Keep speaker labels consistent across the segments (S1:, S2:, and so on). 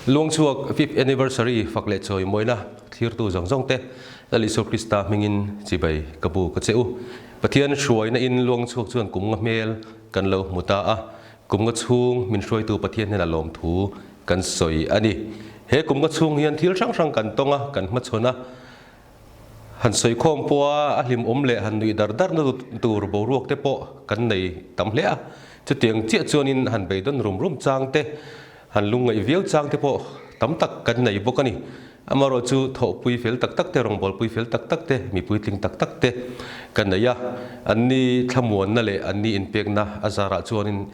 S1: Luangchhuak Fifth Anniversary fak leh chawi mawina thlirtu zawng zawng te Lal Isua Krista hmingin chibai ka bu ka che u. Pathian hruaina in Luangchhuak chuan kum nga hmel kan lo hmu ta a, kum nga chhung min hruaitu Pathian hnenah lawmthu kan sawi a ni. He kum nga chhung hian thil hrang hrang kan tawng a, kan hmachhawn a, Han sawi khawm pawha a hlimawm leh han nuih dar darna tur boruak te pawh kan nei tam hle a. Chutiang chiah chuanin han beidawn rum rum chang te, han lungngaih viau chang te pawh tam tak kan nei bawk a ni. Amaherawh chu thawhpui fel tak tak te, rawngbawlpui fel tak tak te, mipui tling tak tak te kan nei a. Anni thlamuanna leh anni inpekna a zarah chuanin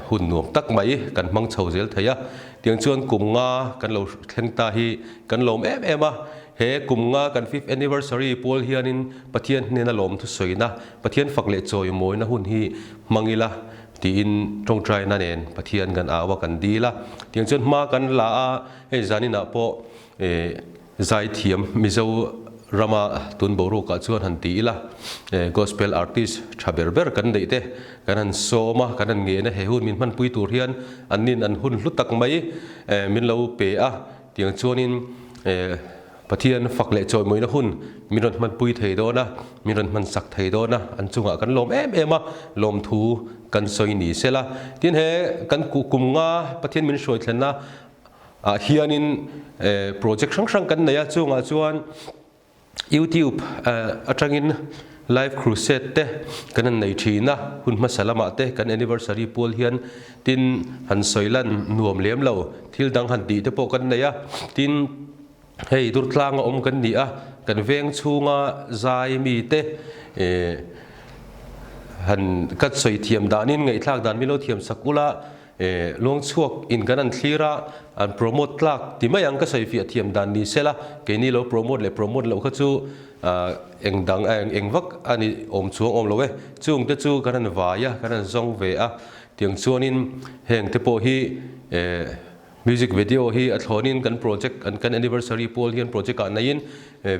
S1: hun nuam tak mai kan hmang chho zel thei a. Tiang chuan kum nga kan lo thleng ta hi kan lawm em em a. He kum nga kan fifth anniversary pawl hianin Pathian hnena lawmthu sawina, Pathian fak leh chawimawina hun hi hmang ila tiin tawngtaina nen Pathian kan au a, kan dil a. Tiang chuan hma kan la a, hei zaninah pawh zaithiam Mizo rama tun boruakah chuan han ti ila, gospel artist tha ber ber kan neih te kan han sawm a, kan han ngen a, he hun min hmanpui tur hian annin an hun hlu tak mai min lo pe a. Tiang chuanin Pathian fak leh chawimawina hun min rawn hmanpui thei dawn a, min rawn hmansak thei dawn a, an chungah kan lawm em em a, lawmthu kan sawi ni sela. Tin he kan kum nga Pathian min hruai thlenna ah hianin project hrang hrang kan nei a, chungah chuan YouTube atangin live crusade te kan han nei thin a, hun hmasa lamah te kan anniversary pual hian tin han sawi lan nuam lem lo, thil dang han tih te pawh kan nei a, tin hei Durtlang a awm kan ni a, kan veng chhunga zai mi te han ka sawi thiam danin ngaihthlak dan min lo thiam sak ula. Luangchhuak in kan an thlir a, an promote tlak ti mai ang ka sawi fiah thiam dan ni sela, keini lo promote leh promote loh kha chu eng dang eng vak a ni awm chuang awm lo e. Chung te chu kan han vai a, kan han zawng ve a, tiang chuanin heng te pawh hi music video hi a thlawnin kan project kan anniversary pawl hian project ah neiin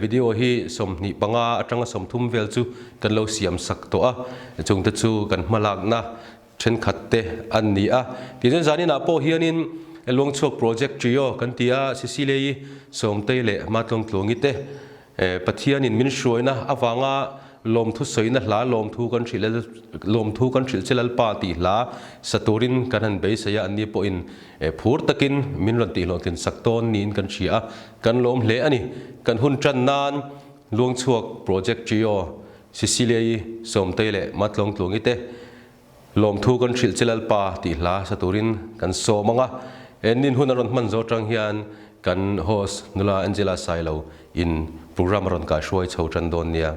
S1: video hi 25 atanga 30 vel chu kan lo siam sak tawh a, chung te chu kan hmalakna thenkhat te an ni a. Tichuan zaninah pawh hianin Luangchhuak Project Trio kan ti a, Cecilia-i, Sawmtei leh Matlawngtluangi te Pathianin min hruaina avanga lawmthu sawina hla lawmthu kan hrilh lawmthu kan hrilh che Lalpa tih hla sa turin kan han beisei a, anni pawhin phur takin min rawn tihhlawhtlin sak tawn niin kan hria a, kan lawm hle a ni. Kan hun tan nan Luangchhuak Project Trio Cecilia-i, Sawmtei leh Matlawngtluangi te lawmthu kan hrilh che Lalpa tih hla sa turin kan sawm ang a, ennin hun a rawn hman zawh atang hian kan host nula Angela Sailo in program a rawn kaihruai chho tan dawn nia.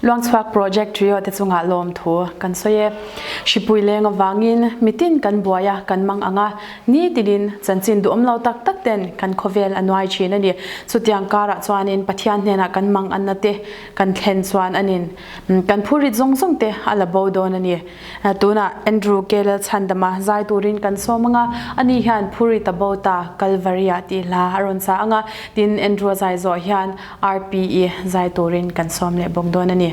S2: Luangchhuak Project Trio te chungah lawmthu kan sawi e. Hripui leng avangin mitin kan buai a, kan mang ang a, nitinin chanchin duhawm lo tak tak ten kan khawvel a nuai thin a ni. Chutiang karah chuanin Pathian hnenah kan mang anna te kan thlen chuan a nin. Kan phurit zawng zawng te a la bo dawn a ni. Tunah Andrew K. Lalchhandama zai turin kan sawm ang a, ani hian Phurit a bo ta Kalvaria tih hla a rawn sa ang a, tin Andrew a zai zawh hian RPE zai turin kan sawm leh bawk dawn a ni.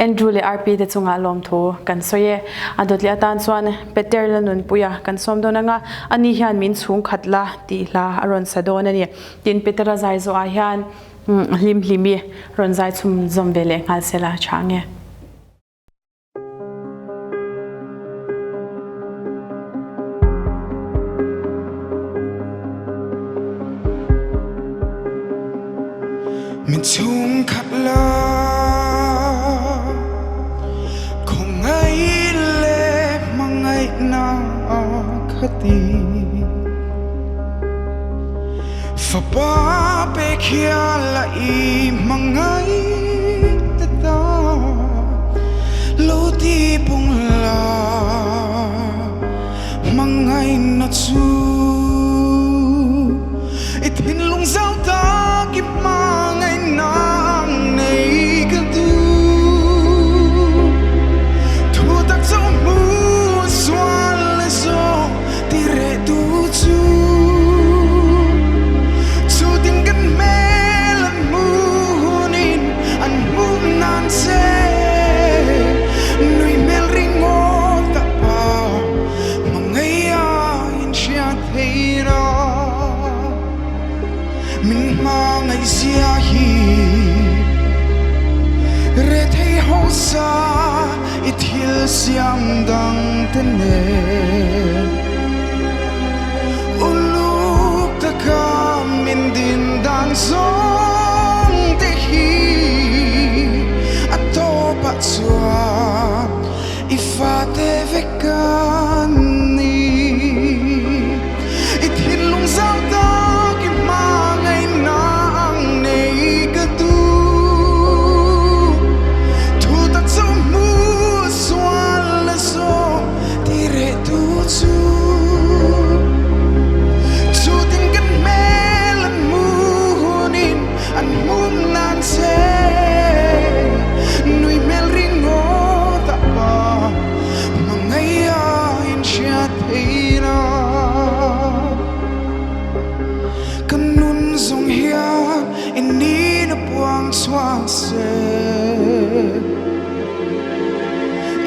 S2: Andrew leh Arpi te chungah lawmthu kan sawi e. A dawt leh atan chuan Peter la nunpuia kan sawm dawn anga ani hian min chhung khat la tih hla a rawn sa dawn a ni. Tin Petera zai zawhah hian hlim hlimi rawn zai chhum zawm ve leh nghal sela tha nge.
S3: Min chhungkhat la khawngaih leh hmangaihna khati Fapa pek hial a i hmangaih te ta lo ti pung la Hmangaihna chu i thinlung zau tak i hmangaihna ang nei ka duh. Thu tak chu hmu sual leh zawk ti reh tu chu. Chutin kan hmel an hmu hunin an hmuh nan che. Nui hmel ringawt a pa. dangte nen Uluk taka min din dan zawng te hi a tawpah chuan i fate vek kan ni. I thinlung zau tak i hmangaihna ang nei ka duh. Thutak chu hmu sual la zawk ti reh tu chu. Chutin kan hmel an hmu hunin an hmum nan che. Nui hmel ringawt ah pa hmangaih a inhriat theih la. Ka nun zawng hian i nihna puang chhuak se.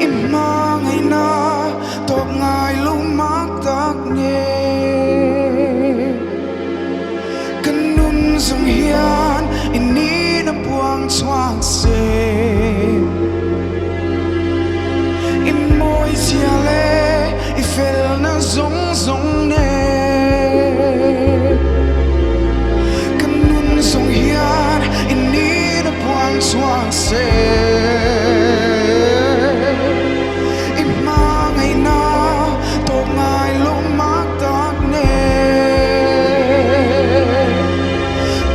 S3: I hmangaihna tawp ngai lo mak tak nge. Ka nun zawng hian i nihna puang chhuak se. I mawi zia leh i felna zawng zawng nen. Ka nun zawng hian i nihna puang chhuak se. I hmangaihna tawp ngai lo mak tak nen.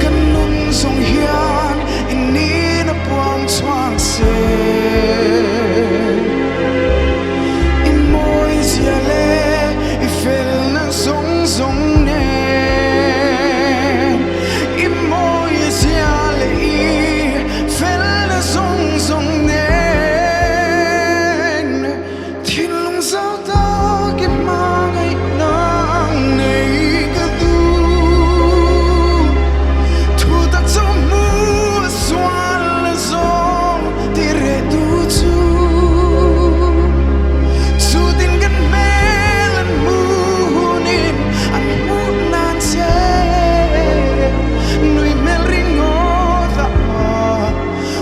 S3: Ka nun zawng hian i nihna puang chhuak se. I mawi zia leh i felna zawng zawng nen. I mawi zia leh i felna zawng zawng nen. Thinlung zau tak i hmangaihna ang nei ka duh. Thutak chu hmu a sual a zawng ti reh tu chu. Chutin kan hmel an hmu hunin an hmuh nan che. Nui hmel ringawt ah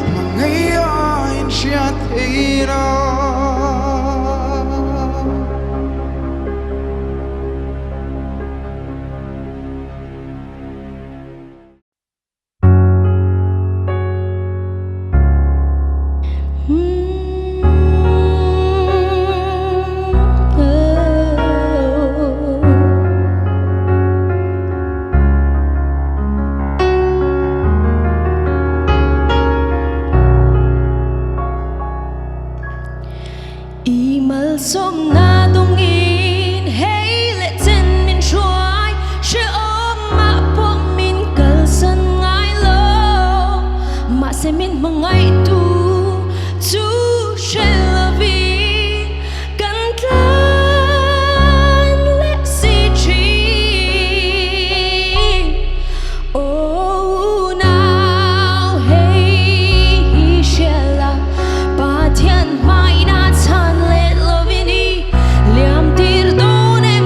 S3: hmangaih a inhriat theih lo.
S4: I malsawmna dawngin hei leh chen min hruai, hrehawmah pawh min kalsan ngai lo. Mahse min hmangaihtu chu hre lovin kan tlan leh si thin. Aw unau hei hi hria la, Pathian hmaina chhan leh lovin i liam tir dawn em?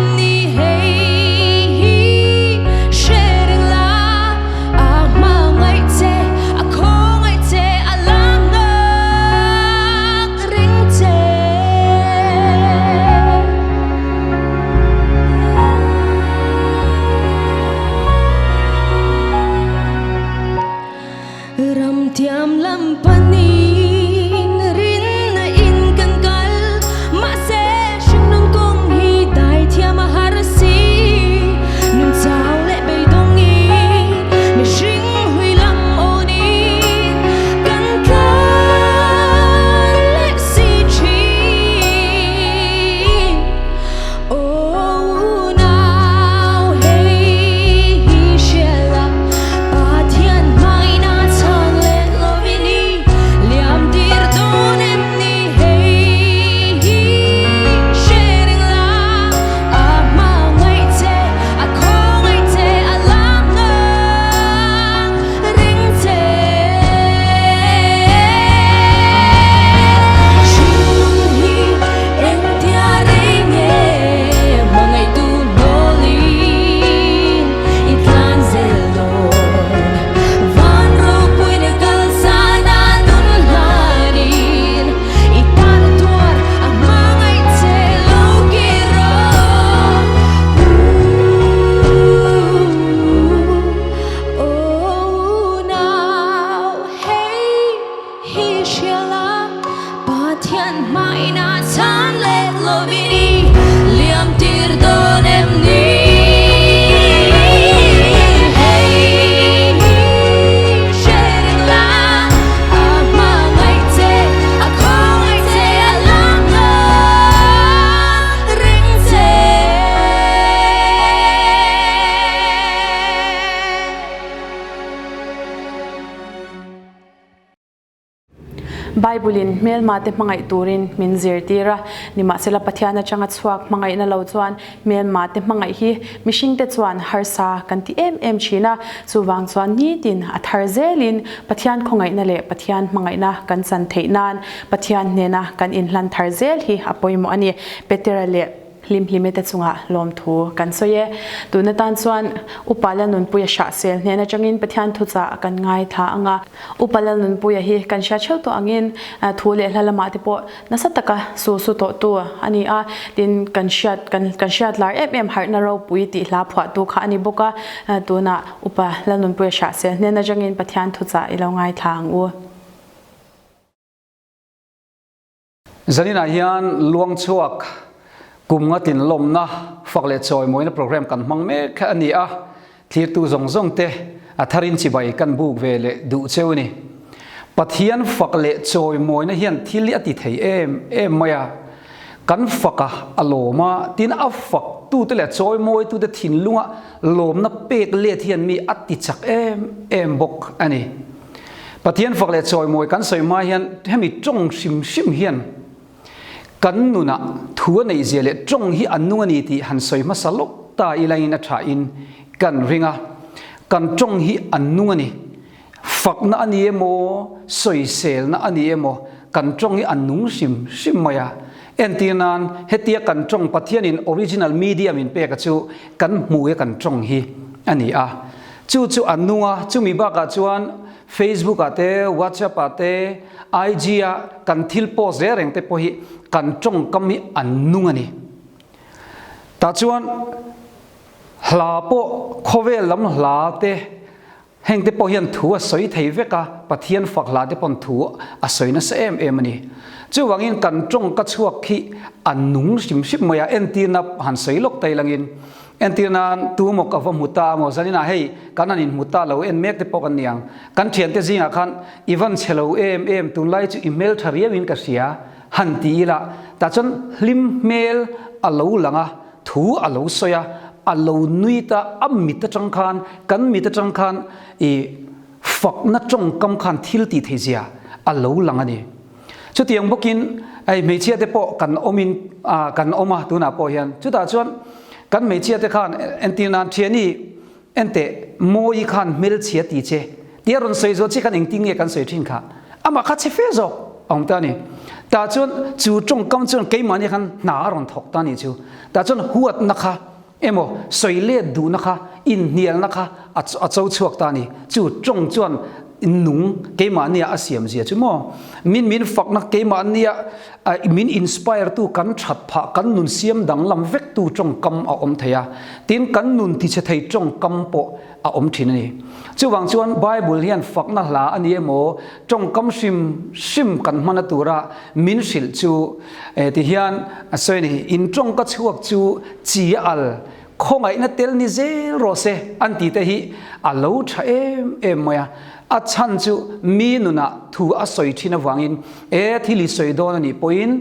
S2: Bible-in hmelmate hmangaih turin min zirtir a, nimahsela Pathian atanga chhuak hmangaihna lo chuan hmelmate hmangaih hi mihringte chuan harsa kan ti em em thin a, chuvang chuan nitin a thar zelin Pathian khawngaihna leh Pathian hmangaihna kan chan theih nan Pathian hnena kan inhlan thar zel hi a pawimawh a ni, Petera leh. Hlimhlime te chungah lawmthu kan sawi e. Tun atan chuan Upa Lalnunpuia Hrahsel hnen atangin Pathian thuchah kan ngaithla ang a. Upa Lalnunpuia hi kan hria theuh tawh angin thu leh hla lamah te pawh nasa taka su su tawhtu a ni a. Tin, kan hriat kan kan hriat lar em em harhna ropui tih hla phuahtu kha a ni bawk a. Tunah Upa Lalnunpuia Hrahsel hnen atangin Pathian thuchah i lo ngaithla ang u.
S5: Zaninah hian Luangchhuak kum ngatin lawmna fak leh chawimawina programme kan hmang mek a ni a, thlirtu zawng zawng te a tharin chibai kan buk ve leh duh cheu a ni. Pathian fak leh chawimawina hian thil hi a ti thei em em mai a, kan fak a, a lawm a, tin a fak tute leh a chawimawi tute thinlunga lawmna pek let hian mi a ti chak em em bawk a ni. Pathian fak leh chawimawi kan sawi hma hian hemi tawng hrim hrim hian kan nunah thu a neih zia leh tawng hi a nung a ni tih han sawi hmasa lawk ta ila in a tha in kan ring a, kan tawng hi a nung a ni. Fakna a ni emaw, sawiselna a ni emaw, kan tawng hi a nung hrim hrim mai a. Entir nan hetia kan tawng Pathianin original medium in pek a chu kan hmui a kan tawng hi a ni a. Chu chu a nung a, chumi bakah chuan Facebook ah te, WhatsApp ah te, IG ah kan thil post reng reng te pawh hi kan tawngkam hi a nung a ni. Tah chuan hla pawh khawvel lam hla te heng te pawh hian thu a sawi thei vek a, Pathian fak hla te pawn thu a sawi nasa em em a ni. Chuvangin kan tawngka chhuak hi a nung hrim hrim mai a, entirna han sawi lawk ta ilangin Entir nan, tu maw ka va hmu ta maw? Zaninah hei kan han inhmu ta lo en mek te pawh kan ni ang. Kan thiante zingah khan i van chhe lo em em, tunlai chu i hmeltha riauin ka hria han ti ila, tah chuan hlim hmel a lo lang a, thu a lo sawi a, a lo nui ta, a mit atang khan, kan mit atang khan i fakna tawngkam khan thil tih theih zia a lo lang a ni. Chutiang bawkin hei hmeichhia te pawh kan awmin kan awm a tunah pawh hian chutah chuan kan hmeichhia te khan entir nan thiani enteh mawi khan hmelchhia ti che tia rawn sawi zawh chi khan engtin nge kan sawi thin kha amah kha chhe fe zawk a awm ta a ni. Tah chuan chu tawngkam chuan keimahni khan hna a rawn thawk ta a nih chu. Tah chuan huatna kha Emaw, sawi let duhna kha, inhnialna kha a cho chhuak ta a ni. Chu tawng chuan nung keimahnia a siam zia chu maw? Min min fakna keimahnia min inspire tu kan that phah, kan nun siam danglam vek tu tawngkam a awm thei a. Tin, kan nun tichhe thei tawngkam pawh a awm thin a ni. Chuvang chuan Bible hian fakna hla a ni emaw, tawngkam hrim hrim kan hmana tura min hrilh chu ti hian a sawi a ni, In tawngka chhuak chu chi a al, khawngaihna tel ni zel rawh se an ti te hi a lo tha em em mai a. A chhan chu mi nunah thu a sawi thin avangin e thil i sawi dawn a nih pawhin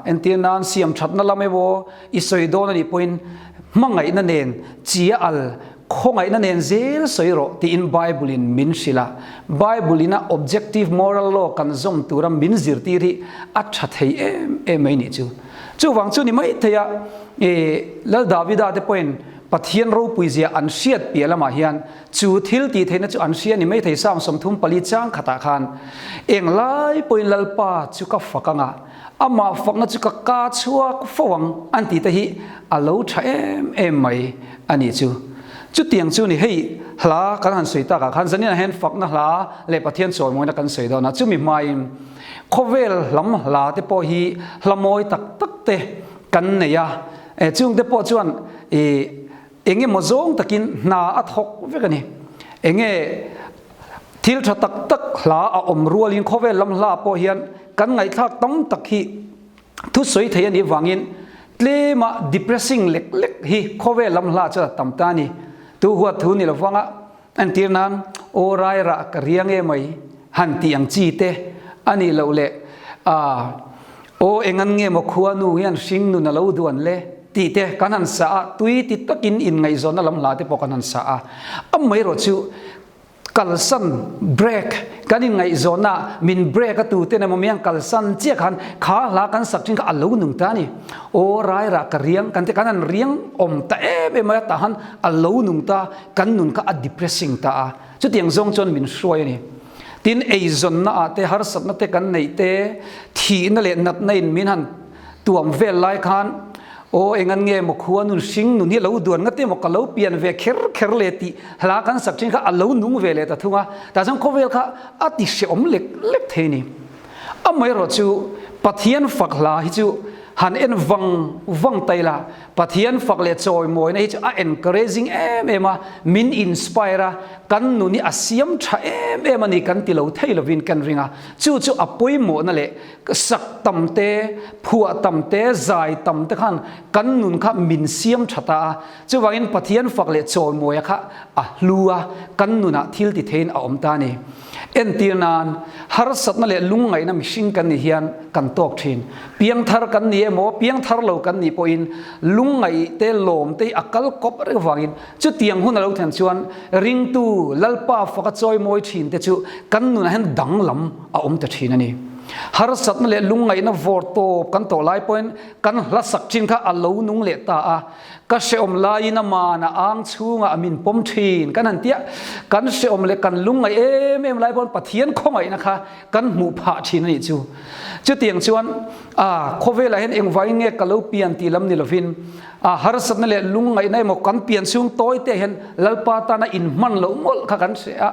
S5: entir nan siam thatna lam emaw i sawi dawn a nih pawhin hmangaihna nen chi a al, Khawngaihna nen zel sawi rawh tiin Bible-in min hrilh a. Bible-in a objective moral law kan zawm tura min zirtir hi a tha thei em em mai nih chu. Chuvang chu ni mai thei a, Lal Davida te pawhin Pathian ropui zia an hriat piah lamah hian chu thil tih theihna chu an hria ni mai thei Psalm 34 chang khatah khan Englai pawhin Lalpa chu ka fak anga, amah fakna chu ka ka chhuak fo ang an tih te hi a lo tha em em mai a nih chu. Chutiang chu ni hei hla kan han sawi takah khan zaninah hian fakna hla leh Pathian chawimawina kan sawi dawn a, chumi hmain khawvel lam hla te pawh hi hla mawi tak tak te kan nei a, chung te pawh chuan ih eng emaw zawng takin hna a thawk vek a ni. Enge thil tha tak tak hla a awm rualin khawvel lam hla pawh hian kan ngaihthlak tam tak hi thusawi thei a nih vangin tlema depressing lek lek hi khawvel lam hla chuan a tam ta a ni. Tu huat thu ni lovang a, entir nan aw rai rah ka riang e mai han tih ang chi te a nih loh leh ah aw engan nge maw khuanu hian hringnun a lo duan le tih te kan han sa a, tui ti takin inngaihzawnna lam hla te pawh kan han sa a, amaherawhchu. Kalsan, break, kan inngaihzawn a, min break a tuten emaw miang kalsan chiah khan kha hla kan sak thin kha a lo nung ta a ni. Aw rairah ka riang kan ti kan han riang awm ta em em mai a, tah han a lo nung ta, kan nun kha a depressing ta a. Chutiang zawng chuan min hruai a ni. Tin, eizawnna ah te, harsatna te kan neih te, thihna leh natna in min han tuam vel lai khan, Aw engan nge maw khua nun hring nun hi a lo duan ngat emaw ka lo pian ve kher kher le tih hla kan sak thin kha a lo nung ve leh ta thung a, tah chuan khawvel kha a ti hrehawm lek lek thei a ni. Amaherawh chu Pathian fak hla hi chu han en vang vang ta ila, Pathian fak leh chawimawina hi chu a encouraging em em a, min inspire a, kan nun hi a siam tha em em a ni kan ti lo thei lovin kan ring a, chu chu a pawimawhna leh Sak tam te, phuah tam te, zai tam te khan kan nun kha min siam tha ta a. Chuvangin Pathian fak leh chawimawia kha a hlu a, kan nunah thil ti theiin a awm ta a ni. Entir nan, harsatna leh lungngaihna mihring kan nih hian kan tawk thin. Piangthar kan ni emaw, piangthar lo kan nih pawhin lungngaih te, lawm te hi a kal kawp reng vangin chutiang hun a lo thlen chuan ringtu Lalpa faka chawimawi thin te chu kan nunah hian danglam a awm ta thin a ni. Harsatna leh lungngaihna vawr tawp kan tawh lai pawhin kan hla sak thin kha a lo nung leh ta a, ka hrehawm laiin a man a ang chhungah a min pawm thin kan han tia, kan hrehawm leh kan lungngaih em em lai pawhin Pathian khawngaihna kha kan hmuh phah thin a nih chu. Chutiang chuan a khawvelah hian engvangin nge ka lo pian tih lam ni lovin a harsatna leh lungngaihna emaw kan pian chhung tawi te hian Lalpa tana inhman loh mawlh kha kan hre a.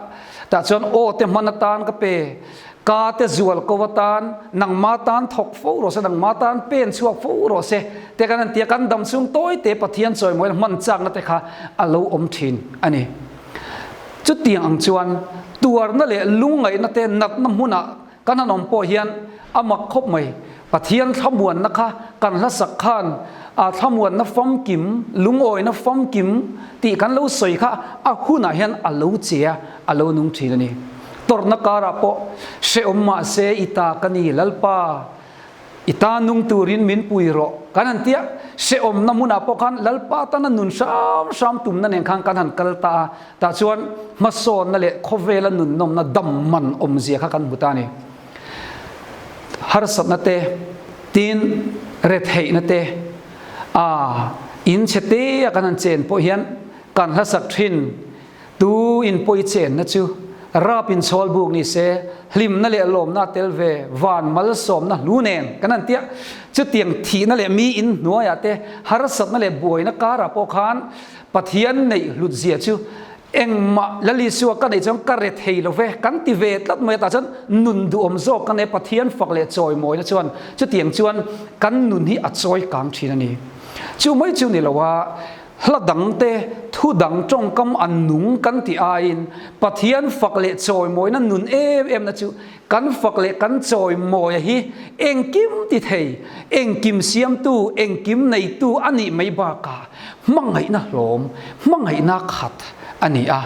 S5: Tah chuan aw te hman atan ka pe, ka te zual ko atan, nangma tan thawk fo rawh se, nangma tan pen chhuak fo rawh se te kan han ti a, kan dam chhung tawi te Pathian chawimawi hman chakna te kha a lo awm thin a ni. Chutiang ang chuan tuarna leh lungngaihna te natna hmunah Kan han awm pawh hian a mak khawp mai. Pathian thlamuanna kha kan hlasak khan a thlamuanna famkim, lungawina famkim tih kan lo sawi kha a hunah hian a lo che a, a lo nung thin a ni. Tawrhna karah pawh hrehawm mahse i ta ka ni Lalpa, i ta nung turin min pui rawh kan han tia. Hrehawmna hmunah pawh khan Lalpa tana nun hram hram tumna nen khan kan han kal ta a. Tah chuan hmasawnna leh khawvela nunnawmna dam man awmzia kha kan hmu ta a ni. Harsatna te, tin retheihna te, a in chhe te a kan han chen pawh hian kan hlasak thin. Tu in pawi chenna chu rap in chhawl buk ni se, hlimna leh lawmna a tel ve, van malsawmna hlu nen kan han tia. Chutiang thihna leh mi in hnuaiah te, harsatna leh buaina karah pawh khan Pathian neih hlut zia chu engmah Lal Isua ka neih chuan ka re thei lo ve kan ti ve tlat mai a tah chuan nun duhawm zawk ka nei Pathian fak leh chawimawina chuan chutiang chuan kan nun hi a chawi kang thin a ni. Chu mai chu ni lo a hla dang te thu dang tawngkam a nung kan tih aiin Pathian fak leh chawimawina nun em em na chu Kan fak leh kan chawimawia hi engkim ti thei, engkim siamtu, engkim neitu a nih mai bakah hmangaihna hlawm, hmangaihna khat a ni a.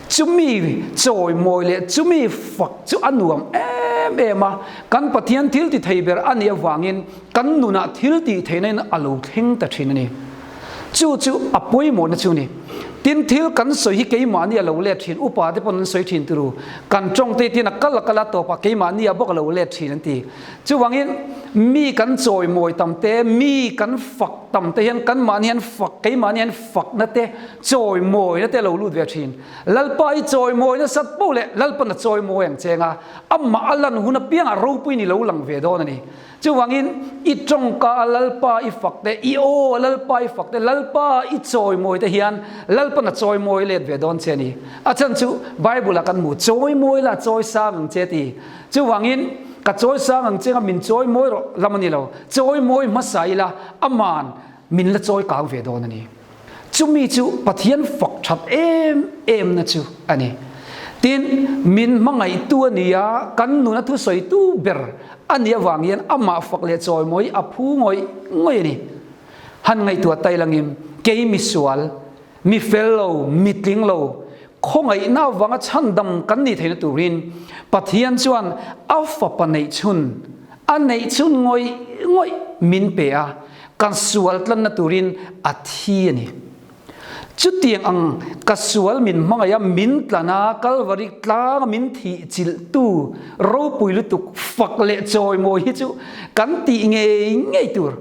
S5: Chumi chawimawi leh chumi fak chu a nuam em em a, kan Pathian thil ti thei ber a nih avangin kan nunah thil tih theihna in a lo thleng ta thin a ni. Chu chu a pawimawhna chu ni. Tin, thil kan sawi hi keimahni a lo let thin, upa te pawn an sawi thin turu, kan tawng te tin a kal a kal a tawp a keimahni a bawk a lo let thin an ti. Chuvangin mi kan chawimawi tam te, mi kan fak tam te hian kanmahni hian fak, keimahni hian fakna te, chawimawina te a lo lut ve thin. Lalpa i chawimawi nasat poh leh Lalpan a chawimawi ang cheng a, amah a lan hun apiangah ropui ni lo lang ve dawn a ni. Chuvangin, i tawngka a Lalpa i fak te, i aw a Lalpa i fak te, Lalpa i chawimawi te hian Lalpan a chawimawi let ve dawn che a ni. A chhan chu Bible-ah kan hmu, Chawimawi la chawi sang ang che ti. Chuvangin, ka chawi sang ang che nga min chawimawi rawh lam a ni lo, chawimawi hmasa ila aman min la chawi kang ve dawn a ni. Chumi chu Pathian fak that em em na chu a ni. Tin, min hmangaihtu a ni a, kan nuna thusawitu ber a nih avang hian amah fak leh chawimawi a phu ngawih ngawih a ni. Han ngaihtuah tai langin, kei misual, mi fel lo, mi tling lo, khawngaihna avanga chhandam kan nih theihna turin Pathian chuan a fapa neihchhun, a neihchhun ngawih ngawih min pe a, Kan sual tlanna turin a thi a ni. Chutiang ang ka sual min hmangaih a, min tlan a, Kalvari tlang a min thih chilh tu ropui lutuk fak leh chawimawi hi chu kan tih ngei ngei tur.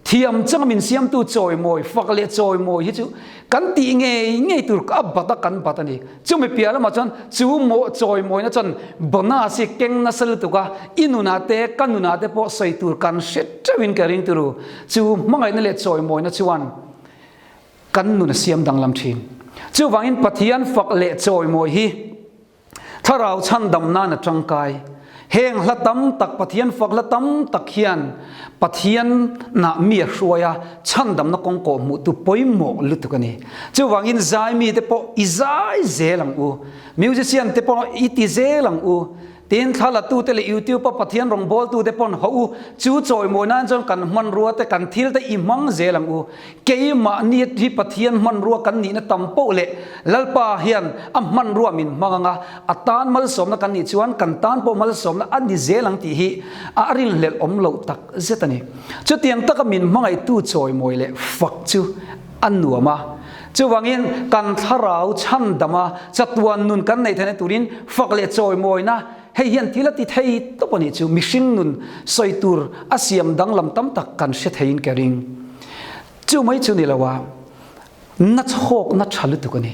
S5: Thiam changa min siamtu chawimawi, fak leh chawimawi hi chu kan tih ngei ngei tur a bat a kan bat a ni. Chumi piah lamah chuan chu mawh chawimawina chuan bonus hi keng nasa lutuk a, i nunah te ka nunah te pawh sawi tur kan hre teuhin ka ring turu. Chu hmangaihna leh chawimawina chuan kan nun a siam danglam thin. Chuvangin Pathian fak leh chawimawi hi thlarau chhandam nan a tangkai. Heng hla tam tak, Pathian fak hla tam tak hian Pathian nah mi a hruai a, chhandamna kawng kawh hmuhtu pawimawh lutuk a ni. Chuvangin zai mite pawh i zai zel ang u, musician te pawh i ti zel ang u, Tin, thlalatute leh YouTube-a Pathian rawngbawltute pawn haw u, chu chawimawi nan chuan kan hmanrua te, kan thil te i hmang zel ang u. Keimahni hi Pathian hmanrua kan nihna tam poh leh Lalpa hian a hmanrua min hmang ang a, a tan malsawmna kan nih chuan kan tan pawh malsawmna a ni zel ang tih hi a rinhlelh awm loh tak zet a ni. Chutiang taka min hmangaihtu chawimawi leh fak chu a nuam a. Chuvangin kan thlarau chhandama chatuan nun kan neih theihna turin fak leh chawimawina hei hian thil a ti thei tawp a nih chu mihring nun sawi tur a siam danglam tam tak kan hre theiin ka ring. Chu mai chu ni lo a, na chhawkna tha lutuk a ni.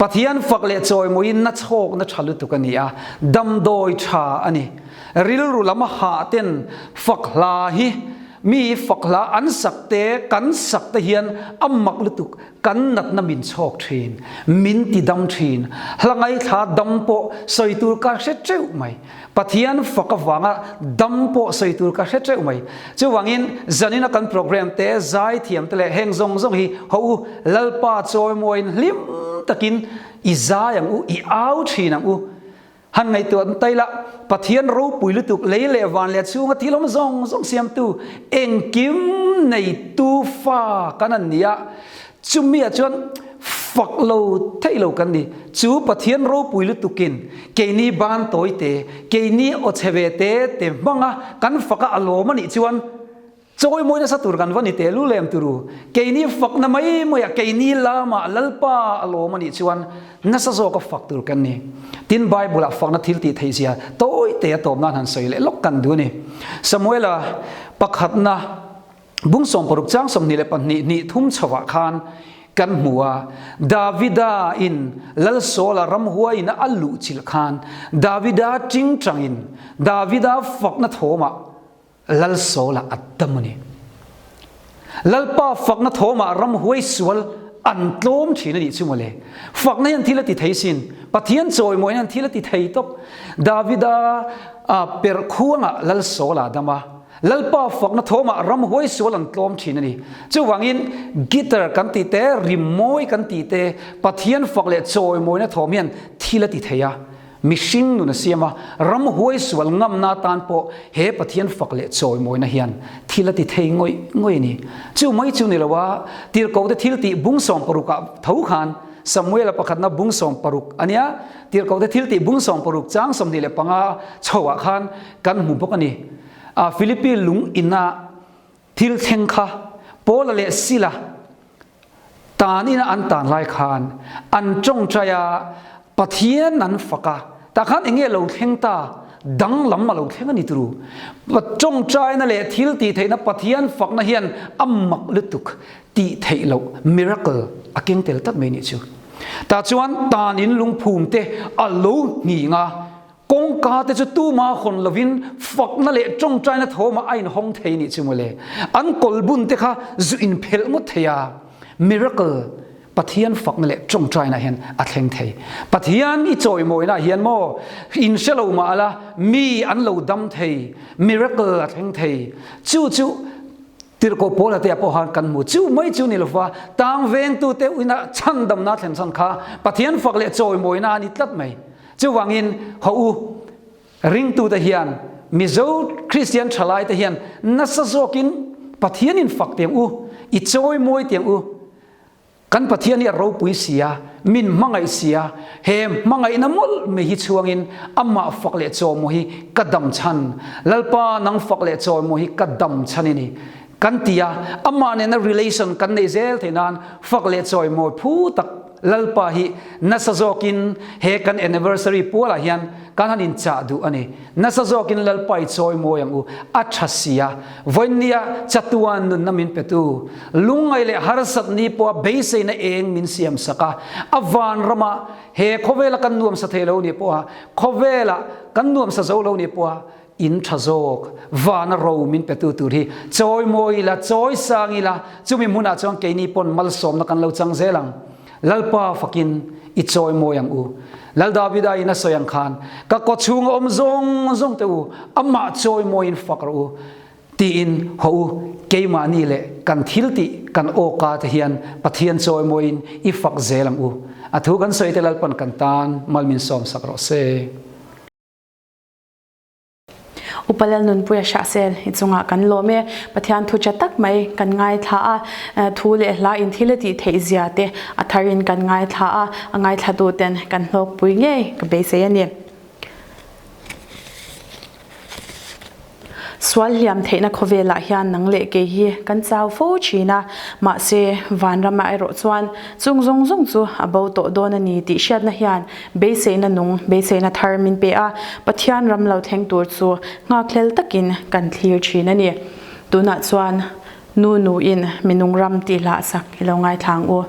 S5: Pathian fak leh chawimawiin na chhawkna tha lutuk a ni a, damdawi tha a ni. Rilru lam a hah ten fak hla hi Mi fak hla an sak te, kan sak te hian a mak lutuk, kan natna min chhawk thin, min ti dam thin. Hla ngaithla dam pawh sawi tur ka hre teuh mai. Pathian fak avanga dam pawh sawi tur ka hre teuh mai. Chuvangin zanina kan program te, zaithiam te leh heng zawng zawng hi haw u, Lalpa chawimawiin hlim takin i zai ang u, i au thin ang u. Han ngaihtuah an tai la, Pathian ropui lutuk lei leh van leh chhunga thil awm zawng zawng siamtu, engkim neitu fa kan an ni a, chumi ah chuan fak lo theih lo kan ni. Chu Pathian ropui lutukin keini ban tawi te, keini aw chhe ve te te hmanga kan faka a lawm a nih chuan, Chawimawi nasa tur kan va ni teh lu lem turu. Keini fakna mai maiah keini lamah Lalpa a lawm a nih chuan nasa zawka fak tur kan ni. Tin, Bible-ah fakna thil tih theih zia tawi te a tawp nan han sawi leh lawk kan duh a ni. Samuela pakhatna bung 60 chang 22 hnih thum chhovah khan kan hmu a, Davida in Lal Saula ramhuai ina a luh chilh khan Davida tingtangin Davida fakna thawmah Lal Saula a dam a ni. Lalpa fakna thawmah ramhuai sual an tlawm thin a nih chu mawle. Fakna hian thil a ti thei sin. Pathian chawimawi hian thil a ti thei tawp. Davida a perh khuangah Lal Saula a dam a. Lalpa fakna thawmah ramhuai sual an tlawm thin a ni. Chuvangin guitar kan tih te, rimawi kan tih te, Pathian fak leh chawimawina thawm hian thil a ti thei a. Mihring nun a siam a, ram huai sual ngamna atan pawh he Pathian fak leh chawimawina hian thil a ti thei ngawih ngawih a ni. Chu mai chu ni lo a, Tirhkohte thil tih bung 60 ah tho khan Samuela pakhatna bung 60 a nia, Tirhkohte thil tih bung 60 chang 25 chho ah khan kan hmu bawk a ni. Philippi lung ina Thil thleng kha Paula leh Sila tan ina an tan lai khan an tawngtai a, Pathian an fak a, tah khan eng nge lo thleng ta, danglam a lo thleng a ni turu. Tawngtaina leh thil tih theihna Pathian fakna hian a mak lutuk tih theih loh, miracle, a keng tel tak mai nih chu. Tah chuan tan in lungphum te a lo nghing a, Kawngka te chu tuma hawn lovin fakna leh tawngtaina thawmah a inhawng thei nih chu mawle. An kawlbun te kha zu inphelh ngawt thei a. Miracle, Pathian fakna leh tawngtaina hian a thleng thei. Pathian i chawimawina hian maw in hre lo mah la mi an lo dam thei, miracle a thleng thei. Chu chu Tirhkoh Paula te ah pawh khan kan hmu. Chu mai chu ni lova tang vengtu te ina chhandamna thlen chhan kha Pathian fak leh chawimawina a ni tlat mai. Chuvangin haw u, ringtute hian, Mizo Kristian thalaite hian nasa zawkin Pathianin fak tiang u, i chawimawi tiang u. Kan Pathian hi a ropui si a, min hmangaih si a, he hmangaihna mawlh mai hi chhuangin amah fak leh chawimawi hi ka dam chhan. Lalpa nang fak leh chawimawi hi ka dam chhan i ni. Kan ti a, amah nena relation kan neih zel theih nan fak leh chawimawi phu tak Lalpa hi nasa zawkin he kan anniversary pualah hian kan han inchah duh a ni. Nasa zawkin Lalpa i chawimawi ang u, a tha si a. Vawiinnia chatuan nunna min petu, lungngaih leh harsat ni pawha beiseina eng min siam sak a, a vanrama he khawvela kan nuamsa thei lo nih pawha, khawvela kan nuamsa zo lo nih pawha, In tha zawk, vana ro min petu tur hi chawi mawi ila, chawi sang ila, chumi hmunah chuan keini pawn malsawmna kan lo chang zel ang. Lalpa fakin i chawi mawi ang u. Lal Davida in a sawi ang khan, Ka kaw chhunga awm zawng zawng te u, amah chawi mawiin fak rawh u, tiin haw u, keimahni leh kan thil tih kan awka te hian Pathian chawi mawiin i fak zel ang u. A thu kan sawi te Lalpan kan tan mal min sawmsak rawh se.
S2: Upa Lalnunpuia Hrahsel i chungah kan lawm e. Pathian thu tha tak mai kan ngaithla a, thu leh hla in thil a tih theih zia te a tharin kan ngaithla a, a ngaithlatu ten kan hlawkpui ngei ka beisei a ni. Sual hliam theihna khawvelah hian nang leh kei hi kan chau fo thin a, mahse vanramah erawh chuan chung zawng zawng chu a bo tawh dawn a ni tih hriatna hian Beiseina nung, beiseina thar min pe a, Pathian ram lo thleng tur chu nghakhlel takin kan thlir thin a ni. Tunah chuan nu nuin minung ram tih hlah sak i lo ngaithla ang u.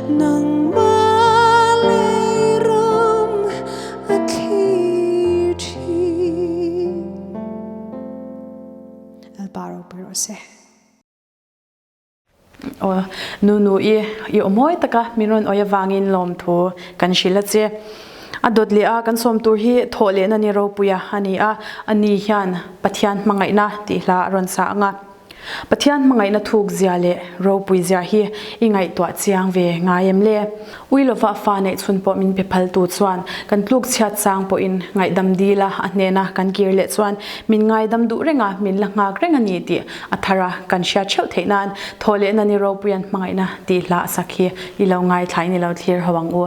S4: Nangmah lei ram a thlir thin. Lalpa ropui rawh se.
S2: Aw nu nu i i aw mawi taka min rawn awi avangin lawmthu kan hrilh a che. A dawt leh a kan sawm tur hi thawh lehna ni ropuia a ni a, ani hian Pathian hmangaihna tih hla a rawn sa ang a. Pathian hmangaihna thuk zia leh ropui zia hi i ngaihtuah chiang ve ngai em le? Ui lova fa neih chhun pawh min pe phaltu chuan kan tluk chhiat chang pawhin ngaihdam dil a, a hnena kan kir leh chuan min ngaidam duh reng a, min la nghak reng a ni tih a thar a, kan hriat theuh theih nan thaw lehna ni ropuian hmangaihna tih hla a sak hi i lo ngaithlain i lo thlir ho ang u.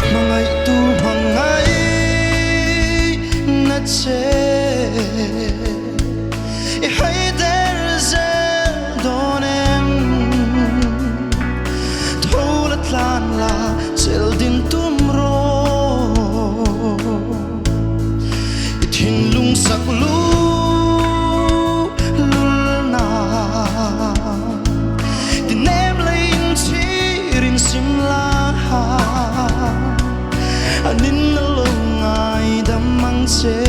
S3: Hmangaihtu hmangaih na che I hai der zel dawn em Tho la tlan la chel din tum rawh I thinlung sak lu lul na Ti nem leiin chhirin sim la Anin na lo ngaidam ang che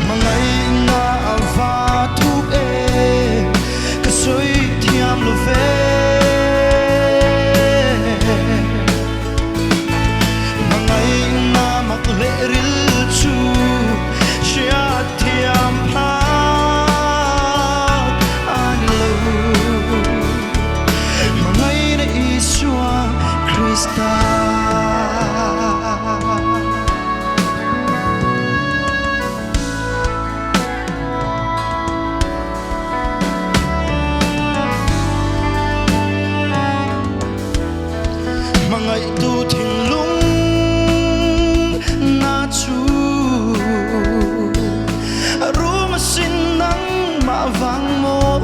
S3: Hmangaihna a va thuk e Ka sawi thiam lo ve Hmangaihna mak leh ril chu hriat thiam phak a ni lo Hmangaihna Isua Krista. Hmangaihtu thinlung na chu a rum asin nangmah vang maw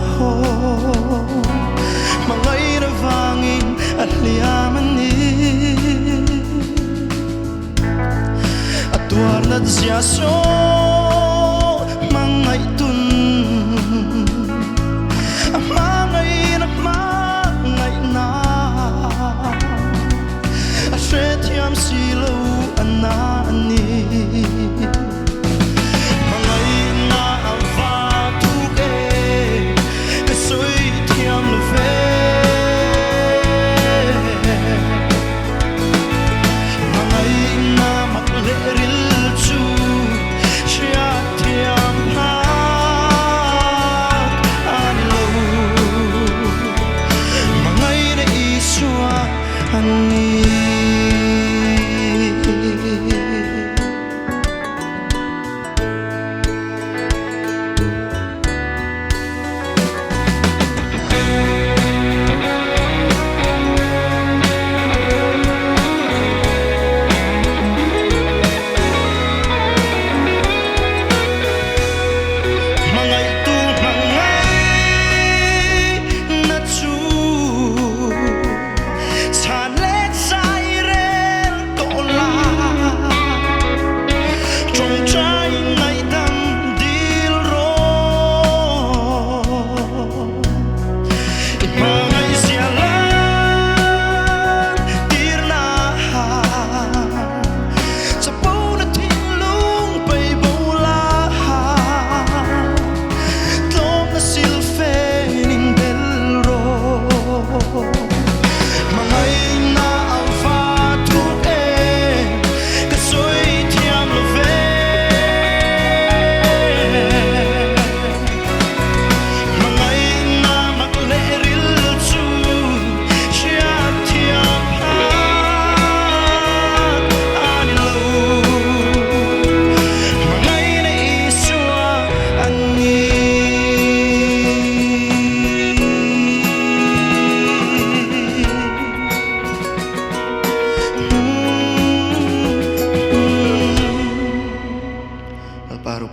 S3: Hmangaih avangin a hliam a ni A tuar nat zia saw hmangaihtun A hmangaih na hmangaihna A hrethiam si lo a na a ni Hmangaihna a va thuk e Ka sawi thiam lo ve Hmangaihna mak leh ril chu hriat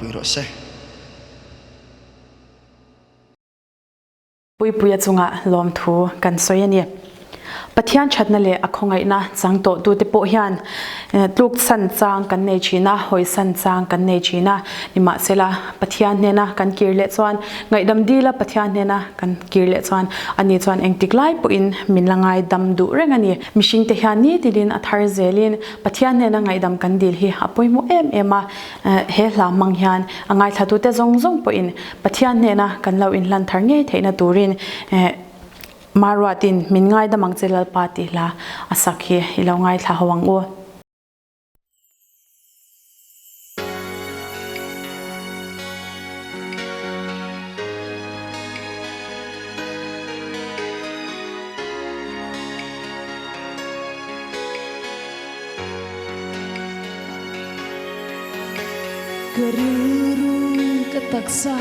S6: ropui rawh se.
S2: Puipuia chungah lawmthu kan sawi a ni. Pathian thatna leh a khawngaihna chang tawhtute pawh hian tluksan chang kan nei thin a, hawisan chang kan nei thin a. Nimahsela, Pathian hnena kan kir leh chuan, ngaihdam dila Pathian hnena kan kir leh chuan ani chuan engtik lai pawhin min la ngaidam duh reng a ni. Mihringte hian nitilin a thar zelin Pathian hnena ngaihdam kan dil hi a pawimawh em em a. He hla hmang hian a ngaithlatute zawng zawng pawhin Pathian hnena kan lo inhlan thar ngei theihna turin Maruatin min ngaidam ang che Lalpa tih hla a sak hi i lo ngaithla ho ang u.
S4: Ka rilru ka taksa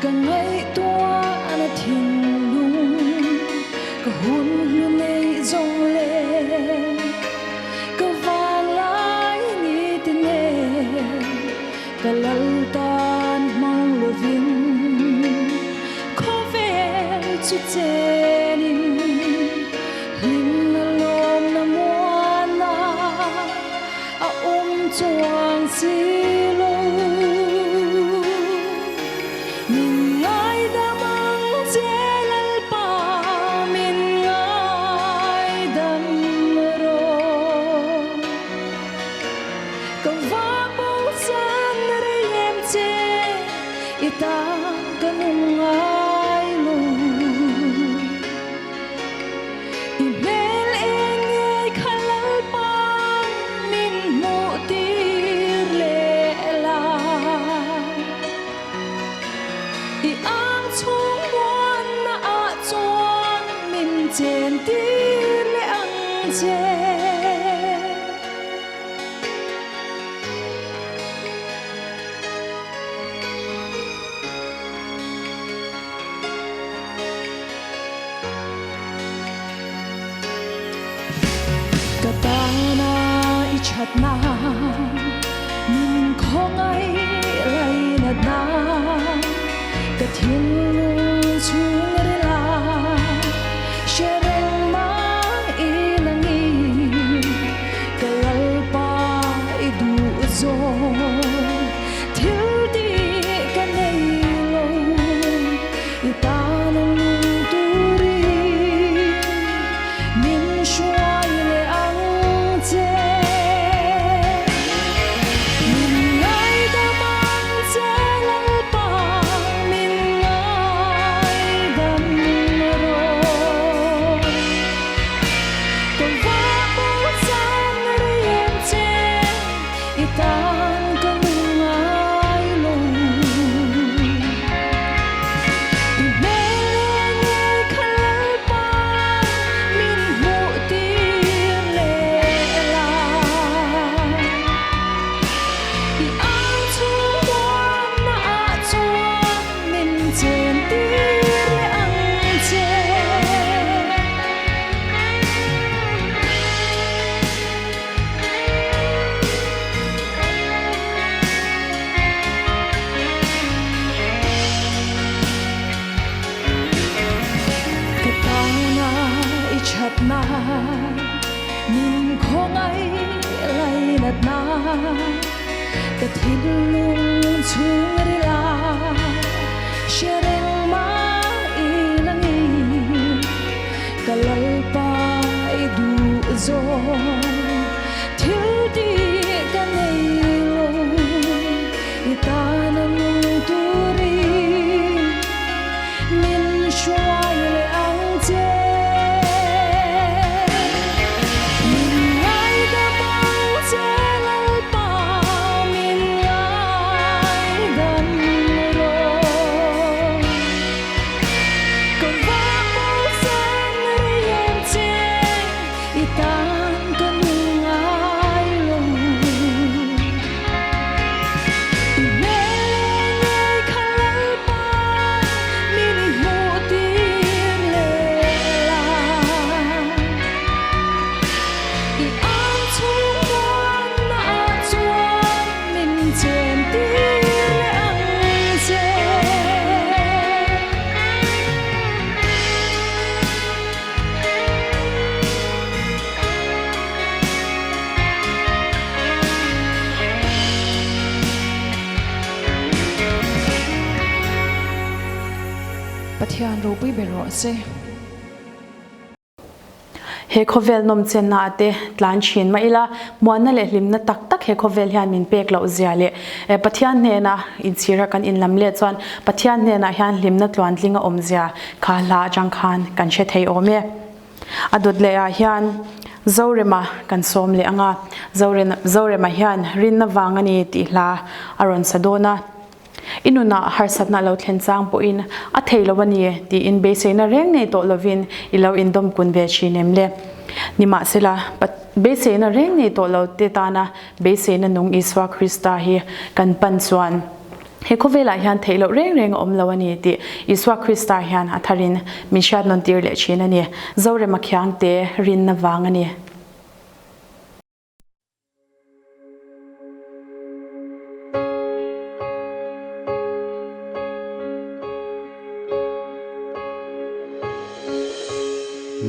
S4: ka ngaihtuah na thinlung ka hun hlu neih zawng leh ka vanglai ni ti nen ka lal tan hmang lovin khawvel chu chenin hlimna lawmna muana a awm chuang si lo. Min ngaidam ang che Lalpa, min ngaidam rawh. Ka va bo chan rei em che, i tan ka nung ngai lo. I hmel eng ngei kha Lalpa min hmuh tir leh la. I ang chhung muanna ah chuan min chen tir leh ang che. Ka tana i thatna min khawngaih lainatna ka thinlung chhung rila hre reng mah ila ngi ka Lalpa i duh zawng thil tih ka nei lo. I tan a nung turin min hruai leh ang che. Min ngaidam ang che Lalpa, min ngaidam rawh. Ka va bo chan rei em che, i tan ka nung ngai lo. I hmel ngei kha Lalpa min hmuh tir leh la. I ang chhung muanna ah chuan min chen tir leh ang che. Ka tana i thatna min khawngaih lainatna ka thinlung chhung rila hre reng mah ila ngi ka Lalpa i duh zawng thil tih ka nei lo i tana nung turin min hruai leh ang che. Min ngaidam ang che Lalpa, min ngaidam rawh. Ka va bo chan rei em che i tan Pathian ropui ber rawh se.
S2: He khawvel nawmchenna ah te tlan thin mah ila, muanna leh hlimna tak tak he khawvel hian min pek loh zia leh Pathian hnena inchhira kan inlam leh chuan Pathian hnenah hian hlimna tluantling a awm zia kha hla atang khan kan hre thei awm e. A dawt leh ah hian Zorema kan sawm leh ang a, Zorema hian rinna vang a ni tih hla a rawn sa dawn a. I nunah harsatna lo thlen chang pawhin a thei lo a ni tiin beiseina reng nei tawh lovin i lo indawm kun ve thin em le? Nimahsela, beiseina reng nei tawh lo te tana beiseina nung Isua Krista hi kan pan chuan he khawvelah hian theih loh reng reng a awm lo a ni tih Isua Krista hian a tharin min hriat nawn tir leh thin a ni. Zorema Khiangte rinna vang a ni.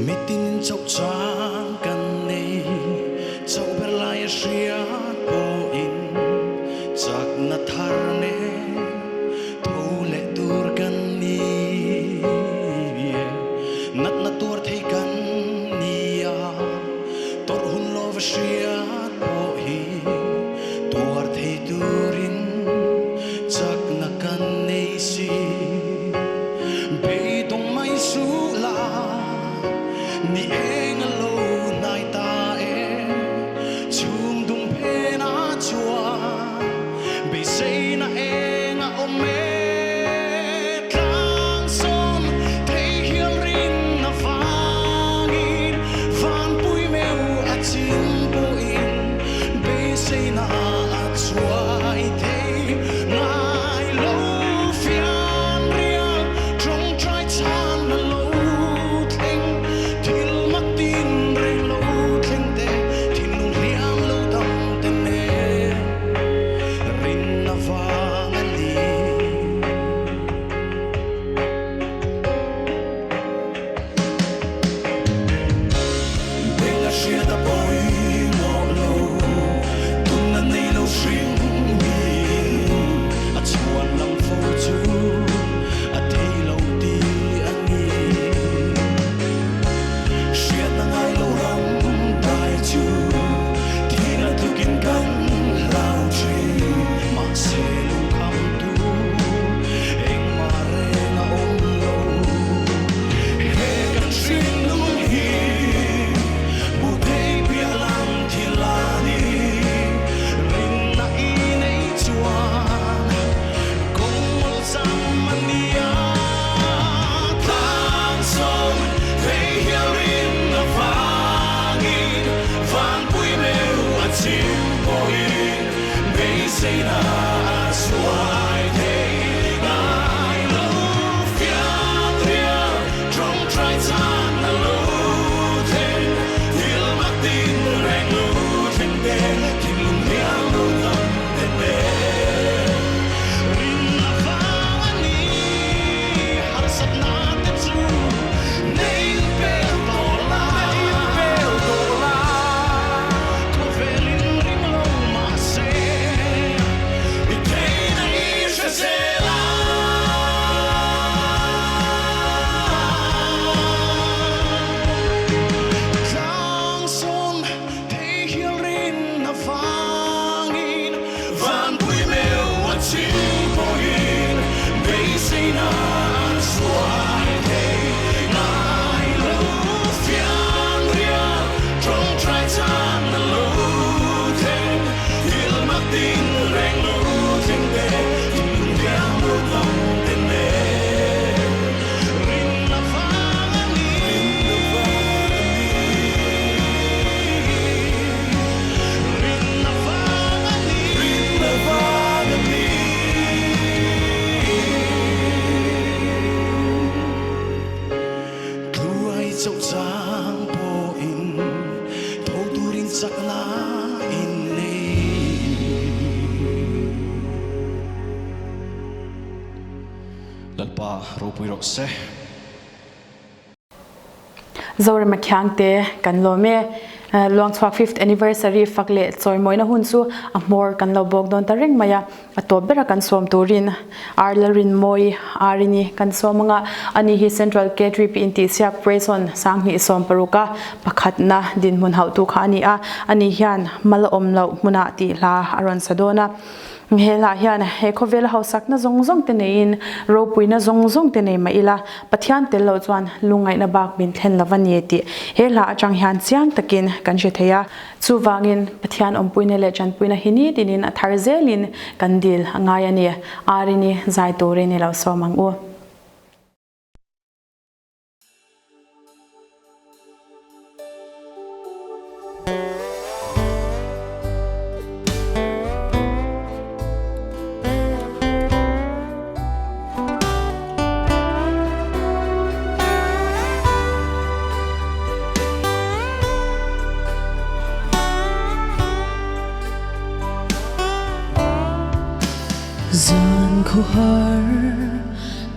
S3: Mitin chauh chang kan nei, chauh ber lai a hriat pawhin chakna thar nen tho leh tur kan ni. Natna tuar thei kan ni a. Tawrh hun lo va hriat pawh hi tuar thei turin chakna kan nei si. Beidawng mai suh la, ni eng a lo hnai ta e. Chhung dum phenah chuan beiseina eng a awm e. Tlang sawn thei hial rin avangin vanpui meuh a chin pawhin beiseina a chuai thei ngai lo. Fian rial tawngtai chhan a lo thleng, thil mak tin reng lo thleng te, thinlung hliam lo dam te nen rin avang a ni. Beng a hriat a pawimawh lo, tunna nei lo hring miin a chhuan lang fo chu a thei lo ti a ni. Hriatna ngai lo ram dai chu thihna tlukin kan hlau thin, mahse lungkham tu engmah reng a awm lo. He kan hringnung hi hmu thei piah lam thil a ni, rinna i nei chuan kawng awlsam a nia. Tlang sawm thei hial rin avangin vanpui meuh a chim pawhin beiseina a chhuai thei ngai lo. Fiat rial tawngtai chan a lo thleng, thil mak tin reng lo thleng te, thinlung hliam lo dam te nen rin avang a ni. Harsatna te chu nei pel tawh la, khawvelin ring lo mahse i theihna i hre zel a. Tlang sawn thei hial rin avangin Vanpui meuh a chim pawhin beiseina an hruai thei ngai lo. Fian rial tawngtai chan a lo thleng, thil mak ding reng lo thleng te, thinlung hiam lo tam te nen rinna vang a ni. Tluai chauh chang pawhin tho turin chakna in nei. Lalpa ropui rawh se.
S2: Zorema Khiangte kan lawm e. Luangchhuak Fifth Anniversary fak leh chawimawina hun chu a hmawr kan lo bawk dawn ta reng mai a, a tawp bera kan sawm turin Ar Lalrinmawi Arini kan sawm ang a, ani hi Central K3P intihsiak Praise-on 2016 a pakhatna dinhmun hauhtu kha a ni a, ani hian mal awm loh hmunah tih hla a rawn sa dawn a. He hlah hian he khawvela hausakna zawng zawng te neiin ropuina zawng zawng te nei mah ila, Pathian tel loh chuan lungngaihna bak min thlen lo va ni tih he hla atang hian chiang takin kan hre thei a. Chuvangin Pathian awmpuina leh tanpuina hi nitinin a thar zelin kan dil a ngai a ni. Arini zai turin i lo sawm ang u.
S4: Zan khawhar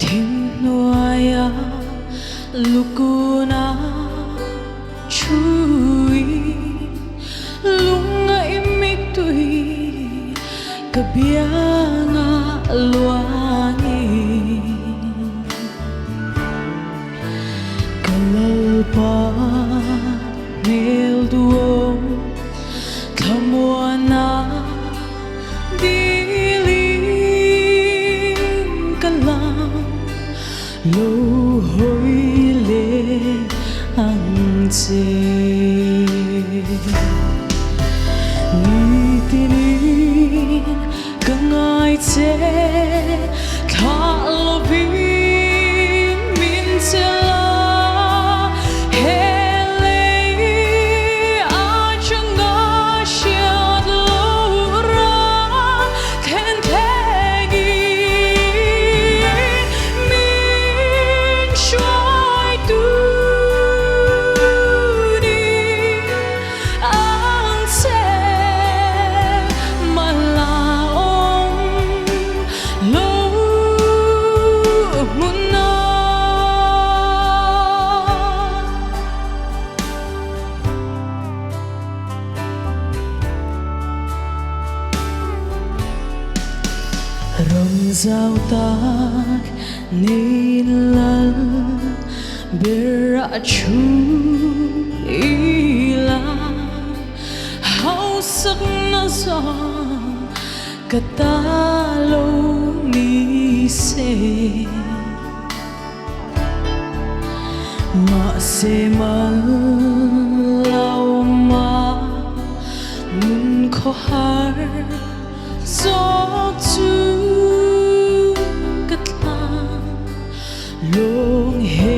S4: thim hnuaia lukuna thui lungngaih mittui ka bianga luangin ka lalpa hmel duhawm thlamuana Dilin ka lam lo hawi leh ang che. Nitinin ka ngai che, thlah lovin min che la. He lei atanga hriat loh ram then thlengin min hruai turin ang che mala awm lo hmun a. Ram zau tak nei lal ber a thu ila hausak na zawng ka ta lo ni se. Mahse mal lo ma nun khawhar zawk chu ka tlang lung he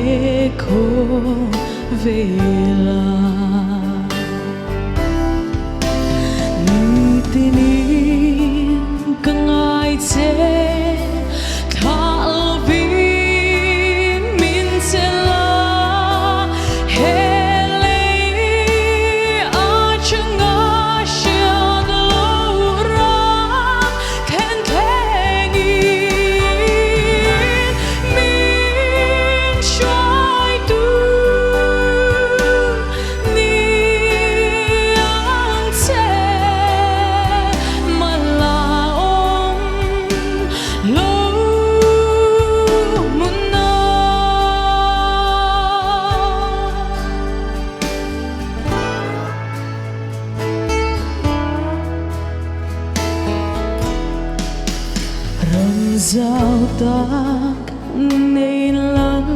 S4: khawvela. Nitinin ka ngai che thlah lovin min che la he lei atanga hriat loh ram then thlengin min hruai tur ni ang che mala awm lo hmun a. Ram zau tak nei lal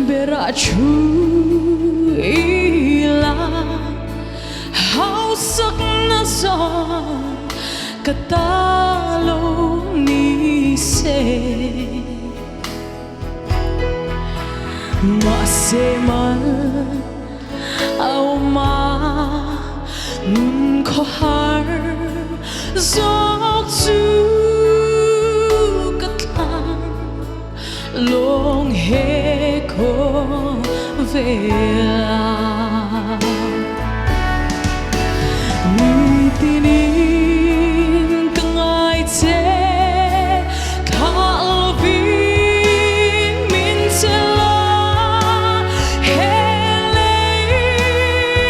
S4: ber a thu ila hausak na zawng ka ta lo ni se. Mahse mal awma nun khawhar zawk chu ka thlang lawng he khawvela. Nitinin ka ngai che thlah lovin min che la he lei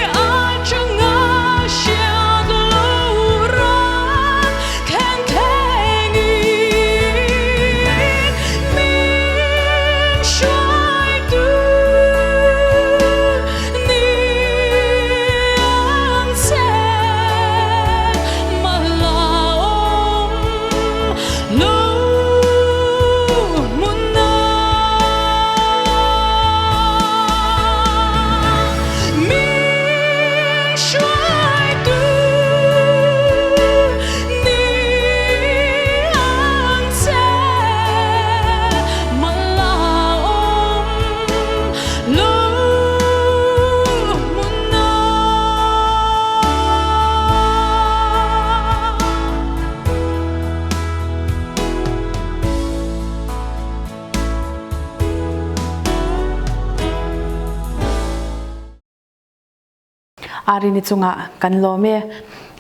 S2: Arini chungah kan lawm e.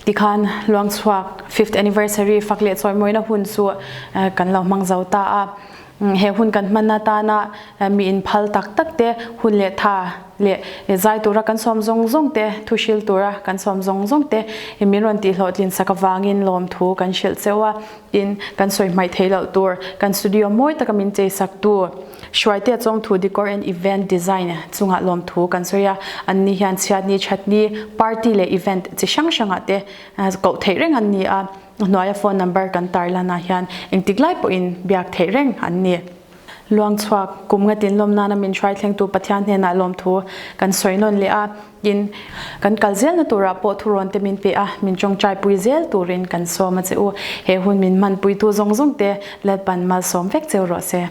S2: Tikhan Luangchhuak fifth anniversary fak leh chawimawina hun chu kan lo hmang zo ta a. He hun kan hman atana mi inphal tak tak te, hun leh tha leh zai tura kan sawm zawng zawng te, thu hril tura kan sawm zawng zawng te min rawn tihhlawhtlin sak avangin lawmthu kan hrilh cheu a. Tin, kan sawi hmaih theih loh tur, kan studio mawi taka min chei sak tu, Hruaitea Chawngthu Decor and Event Design chungah lawmthu kan sawi a, anni hian chhiatni thatni, party leh event chi hrang hrangah te koh theih reng an ni a, a hnuaia phone number kan tarlan ah hian engtik lai pawhin biak theih reng an ni. Luangchhuak, kum ngatin lawm nana min hruai thlengtu Pathian hnenah lawmthu kan sawi nawn leh a, tin, kan kal zelna turah pawh thurawn te min pe a, min tawngtai pui zel turin kan sawm a che u. He hun min hmanpuitu zawng zawng te Lalpan malsawm vek cheu rawh se.